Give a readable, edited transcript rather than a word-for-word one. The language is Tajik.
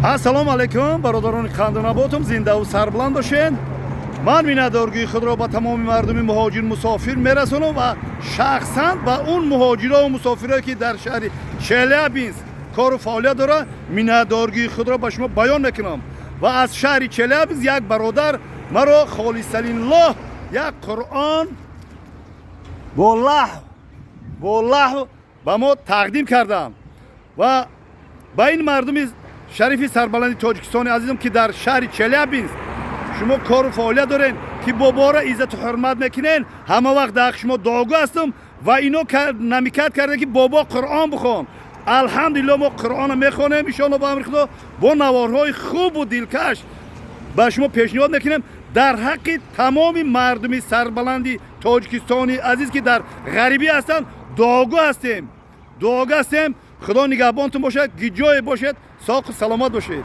Ассалому алайкум, бародарони қанду зиндаву сарбуланд бошед. Ман миннатдоргии худро ба тамоми мардуми муҳоҷир, мусофир мерасонам ва шахсан ба он муҳоҷирову мусофирое, ки дар шаҳри Челябинск кору фаъолият дорад, миннатдоргии худро ба шумо баён мекунам. Ва аз шаҳри Челябинск як бародар маро холисалиллоҳ як Қуръон бо лаҳв ба мо тақдим карданд. Ва ба ин мардуми шарифи сарбаланди Тоҷикистони азизам, ки дар шаҳри Челябинск шумо кору фаъолият доред, ки боборо иззату ҳурмат мекунед, ҳама вақт дар шумо дуогӯ ҳастам. Ва ино намекать карда, ки бобо, Қуръон бихон. Алҳамдулилло, мо Қуръонро мехонем, иншоалло, ба амри Худо, бо наворҳои хубу дилкаш ба шумо пешниҳод мекунем. Дар ҳаққи тамоми мардуми сарбаланди Тоҷикистони азиз, ки дар ғарибӣ ҳастанд, дуогӯ ҳастем, дуогӯ ҳастем. Худо нигаҳбонтон бошад, гиҷое бошед, соқу саломат бошед.